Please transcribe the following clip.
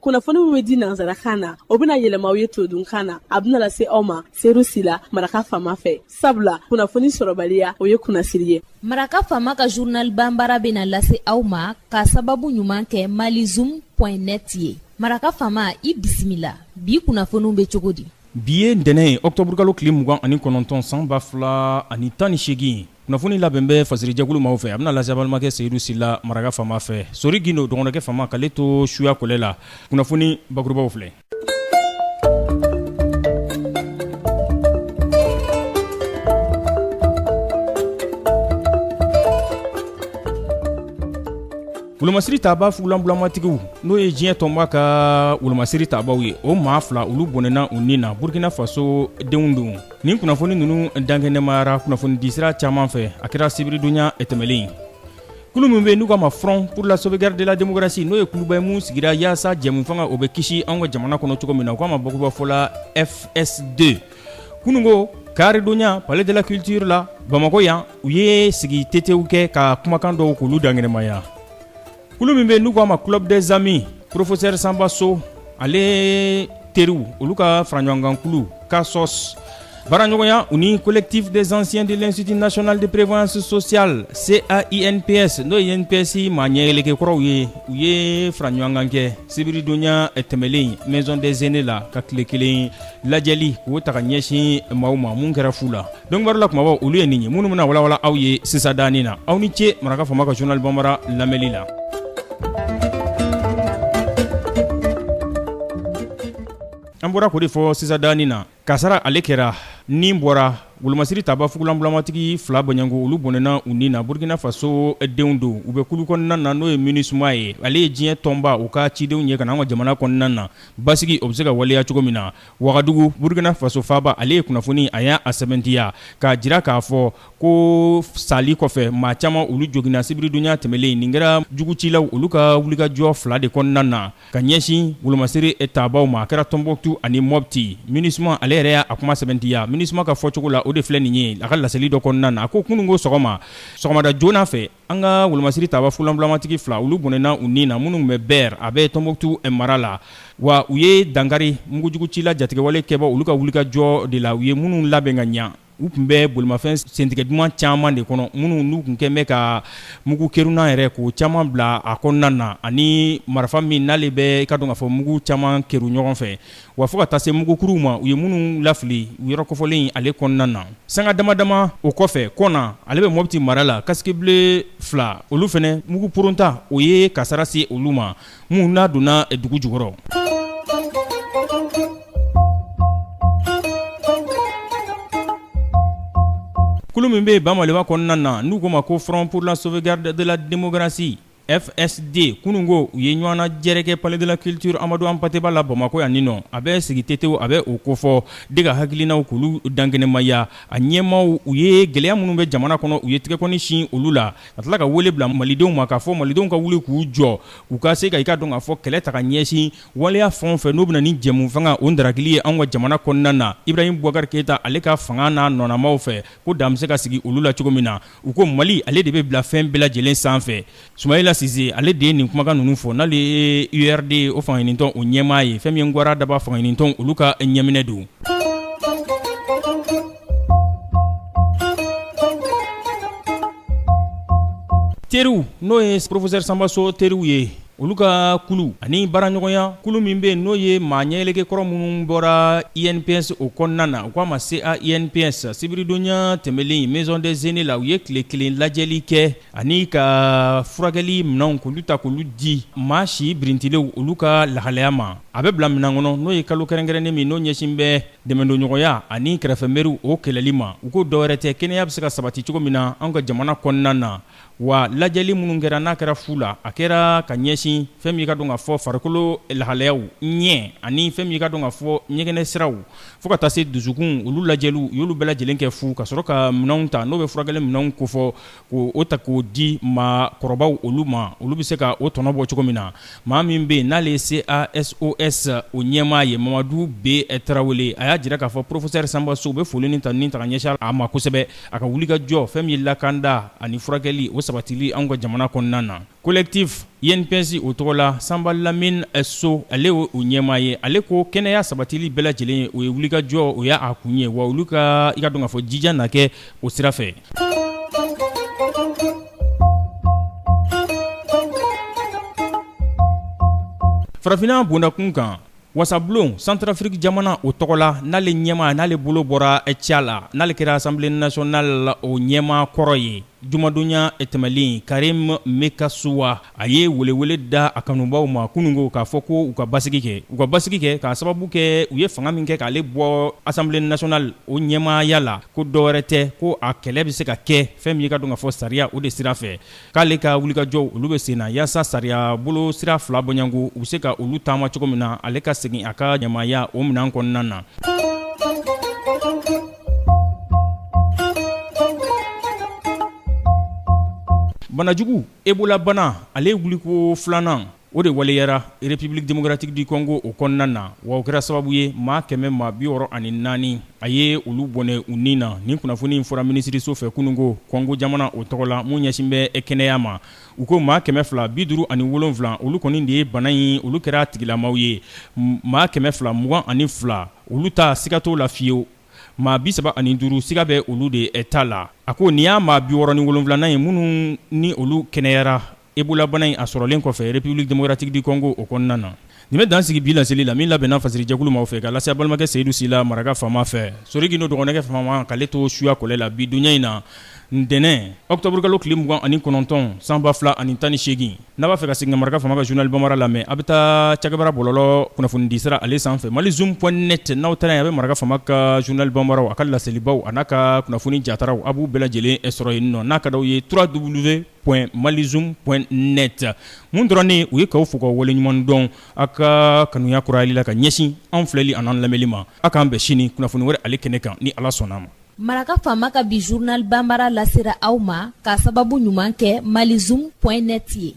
Kunnafoni min bɛ di nansarakan na, o bɛna yɛlɛma aw ye todunkan na. A bɛna lase aw ma Seyidu Sila, Maraka Faama fɛ, sabula kunnafoni sɔrɔbaliya, o ye kunnasiri ye. Maraka Faama ka journal banbara bɛna lase aw ma ka sababu ɲuman kɛ malizoom point net ye. Maraka Faama, i bisimila. Bi kunnafoniw bɛ cogo di? Bi ye ntɛnɛn ye, ɔkutɔburukalo tile 29 san 2018. Kunnafoni labɛn bɛ fasirijɛkulu maaw fɛ, a bɛna lase balimakɛ Seyidu Sila, Maraka Faama fɛ. Sori Gindo, dɔgɔnɔkɛ faama, k'ale to suya kɔlɛ la. Kunnafoni bakurubaw filɛ. Wolomasiri taabaa fugulanbulamatigiw, n'o ye diɲɛ tɔnba ka wolomasiri taabaw ye, o maa fila, olu bɔnɛna u ni na. Burkina Faso denw don. Nin kunnafoni ninnu dankɛnɛmayara kunnafonidisira caman fɛ. A kɛra sibiridonya tɛmɛlen. Kulu min bɛ yen n'u k'a ma Front pour la sauvegarde de la démocratie, n'o ye kuluba ye mun sigira yaasa jɛmufanga o bɛ kisi anw ka jamana kɔnɔ cogo min na, u k'a ma bakurubafɔ la FSD, kununko karidonya, Palais de la culture la Bamakɔ yan, u ye sigi tetew kɛ ka kumakan dɔw k'olu dankɛnɛmaya. Kulu min bɛ n'u k'a ma Club des amis professeur Sanba So, ale teriw, olu ka faraɲɔgɔnkan kulu CASOS, baaraɲɔgɔnya u ni Collectif des anciens de l'Institut national de prévoyance sociale CAINPS, n'o ye INPS maa ɲɛyɛlɛkɛ kɔrɔw ye, u ye faraɲɔgɔnkan kɛ sibiridonya tɛmɛlen Maison des aînés la, ka tile kelen lajɛli k'o ta ka ɲɛsin maaw ma, mun kɛra fu la. Donkibaru la kumabaw, olu ye nin ye minnu bɛna walawala aw ye sisan danin na. Aw ni ce Maraka Faama ka journal banbara lamɛnli la. An bɔra k'o de fɔ sisan danin na, kasara ale kɛra ni bɔra wolomasiri taba fugulanbulamatigi fila bɔɲɔgɔnko, olu bɔnɛna u ni na. Burkina Faso denw don. U bɛ kulu kɔnɔna na n'o ye MINUSMA ye, ale ye diɲɛ tɔnba u ka cidenw ye ka na an ka jamana kɔnɔna na, basigi o bɛ se ka waleya cogo min na. Wagadugu, Burkina Faso faaba, ale ye kunnafoni a y'a sɛmɛntiya k'a jira k'a fɔ ko sali kɔfɛ, maa caman olu joginna sibiridonya tɛmɛlen. Nin kɛra jugucilaw olu ka wulikajɔ fila de kɔnɔna na ka ɲɛsin wolomasiri tabaw ma. A kɛra Tɔnbɔkutu ani Mɔpti. MINUSMA ale yɛrɛ y'a kuma sɛmɛntiya. MINUSMA ka fɔcogo la, o de filɛ nin ye a ka laseli dɔ kɔnɔna na. A ko kunun ko sɔgɔma, sɔgɔmada joona fɛ, an ka wolomasiri taba fugulanbulamatigi fila, olu bɔnɛna u ni na, minnu bɛ Ber, a bɛ Tɔnbɔkutu mara la. Wa u ye dankari mugujugucila jatigɛwale kɛbaw olu ka wulikajɔ de la, u ye minnu labɛn ka ɲa. U tun bɛ bolimafɛn sentigɛ duman caman de kɔnɔ, minnu n'u tun kɛlen bɛ ka mugu kerunna yɛrɛ k'o caman bila a kɔnɔna na, ani marifa min n'ale bɛ i ka dɔn k'a fɔ mugu caman kerun ɲɔgɔn fɛ, wa fo ka taa se mugukuruw ma, u ye minnu lafili u yɔrɔ kofɔlen ale kɔnɔna na. Sanga dama dama o kɔfɛ, Kɔna, ale bɛ Mɔpti mara la, casque bleu fila, olu fana mugu poronta o ye kasara se olu ma, mun n'a donna dugu jukɔrɔ. Kulu min bɛ Bamaliba kɔnɔna na, n'u k'o ma ko Front pour la sauvegarde de la démocratie FSD, kununko u ye ɲɔgɔn jɛrɛ kɛ Palais de la culture Amadu Anpate Ba la Bamakɔ yan nin nɔ. A bɛ sigi tetew, a bɛ o kofɔ de ka hakilinaw k'olu dankɛnɛmaya. A ɲɛmaaw, u ye gɛlɛya minnu bɛ jamana kɔnɔ, u ye tigɛkɔni sin olu la, ka tila ka wele bila malidenw ma k'a fɔ malidenw ka wuli k'u jɔ, u ka se ka i ka dɔn k'a fɔ kɛlɛ ta ka ɲɛsin waleya fɛn o fɛn n'o bɛ na ni jɛmufanga o darakili ye anw ka jamana kɔnɔna na, Ibrahim Boubacar Keita ale ka fanga n'a nɔnamaw fɛ, ko dan bɛ se ka sigi olu la cogo min na. U ko Mali ale de bɛ bila fɛn bɛɛ lajɛlen sanfɛ. Sumayila Sise ale de ye nin kumakan ninnu fɔ, n'ale ye URD o fangaɲinitɔn o ɲɛmaa ye. Fɛn min ye Ngwara Daba fangaɲinitɔn olu ka ɲɛminɛ don. Teriw, n'o ye professeur Sanba So teriw ye, olu ka kulu ani baaraɲɔgɔnya kulu min bɛ yen, n'o ye maa ɲɛyɛlɛkɛ kɔrɔ minnu bɔra INPS o kɔnɔna na, u k'a ma CAINPS, sibiridonya tɛmɛlen Maison des aînés la, u ye tile kelen lajɛli kɛ ani ka furakɛli minɛnw k'olu ta k'olu di maa si birintilenw olu ka lahalaya ma. A bɛ bila minɛn kɔnɔ, n'o ye kalo kɛrɛnkɛrɛnnen min n'o ɲɛsin bɛ dɛmɛdonɲɔgɔnya ani kɛrɛfɛmeriw o kɛlɛli ma. U ko dɔwɛrɛ tɛ, kɛnɛya bɛ se ka sabati cogo min na anw ka jamana kɔnɔna na. Wa lajɛli minnu kɛra, n'a kɛra fu la, a kɛra ka ɲɛsin fɛn min ka dɔn ka fɔ farikolo lahalayaw ɲɛ ani fɛn min ka dɔn ka fɔ ɲɛgɛnɛ siraw fo ka taa se dusukun, olu lajɛliw, u y'olu bɛɛ lajɛlen kɛ fu, ka sɔrɔ ka minɛnw ta, n'o bɛ furakɛli minɛnw kofɔ, k'o ta k'o di maakɔrɔbaw olu ma, olu bɛ se ka o tɔnɔ bɔ cogo min na. Maa min bɛ yen n'ale ye CASOS o ɲɛmaa ye, Mamadu B Tarawele, a y'a jira k'a fɔ professeur Sanba So, u bɛ foli ni tanuni ta ka ɲɛsin a ma kosɛbɛ, a ka wulikajɔ fɛn min ye lakanda ani furakɛli o sabatili anw ka jamana kɔnɔna na. Collectif INPS o tɔgɔ la, Sanba Lamine So, ale o ɲɛmaa ye. Ale ko kɛnɛya sabatili bɛɛ lajɛlen, o ye wulikajɔ, o y'a kun ye, wa olu ka i ka dɔn k'a fɔ jija na kɛ o sira fɛ. Farafinna bondakun kan, wasabulon Centrafrique jamana o tɔgɔ la, n'ale ɲɛmaa, n'ale bolo bɔra ca la, n'ale kɛra Assemblée nationale o ɲɛmaa kɔrɔ ye jumadonya tɛmɛlen, Karim Meckassoua, a ye welewele da a kanubaw ma kununko k'a fɔ ko u ka basigi kɛ, u ka basigi kɛ k'a sababu kɛ u ye fanga min kɛ k'ale bɔ Assemblée nationale o ɲɛmaaya la, ko dɔwɛrɛ tɛ, ko a kɛlɛ bɛ se ka kɛ fɛn min ye ka dɔn k'a fɔ sariya o de sira fɛ, k'ale ka wulikajɔw olu bɛ sen na yaasa sariya bolo sira fila bɔɲɔgɔnko u bɛ se ka olu taama cogo min na, ale ka segin a ka ɲɛmaaya o minɛn kɔnɔna na. Banajugu Ebola bana, ale wuliko filanan o de waleyara République démocratique du Congo o kɔnɔna na, wa o kɛra sababu ye maa 164 a ye olu bɔnɛ u ni na. Nin kunnafoni in fɔra minisiriso fɛ kununko Congo jamana o tɔgɔ la, mun ɲɛsin bɛ kɛnɛya ma. U ko maa 257 olu kɔni de ye bana in, olu kɛra tigilamaw ye. Maa 222 olu ta siga t'o la fiyewu. Maa 35 siga bɛ olu de ta la. A ko nin y'a maa 67nan ye minnu ni olu kɛnɛyara Ebola bana in a sɔrɔlen kɔfɛ République démocratique du Congo o kɔnɔna na. Nin bɛ dan sigi bi laseli la min labɛnna fasirijɛkulu maaw fɛ ka lase a balimakɛ Seyidu Sila maraka faama fɛ. Sori Gindo dɔgɔnɛkɛ faama k'ale to suya kɔlɛ la bi donya in na ntɛnɛn octobre kalo tile 29 san 2018. N'a b'a fɛ ka segin ka maraka faama ka journal bambara lamɛn, a bɛ taa cakɛbara bɔlɔlɔ kunnafonidi sira ale sanfɛ malizoom point net. N'aw taara yen, a bɛ maraka faama ka journal bambaraw, a ka laselibaw, a n'a ka kunnafoni jataraw, a b'u bɛɛ lajɛlen sɔrɔ yen nɔ. N'a ka d'aw ye, 3w point malizoom point net. Mun dɔrɔn ne u ye k'aw fo k'aw waleɲuman dɔn aw ka kanuya kurayali la ka ɲɛsin anw filɛli an'an lamɛnli ma. A k'an bɛn sini kunnafoni wɛrɛ ale kɛnɛ kan ni Ala sɔnna a ma. Maraka faama ka bi journal bambara lasera aw ma k'a sababu ɲuman kɛ malizoom point net ye.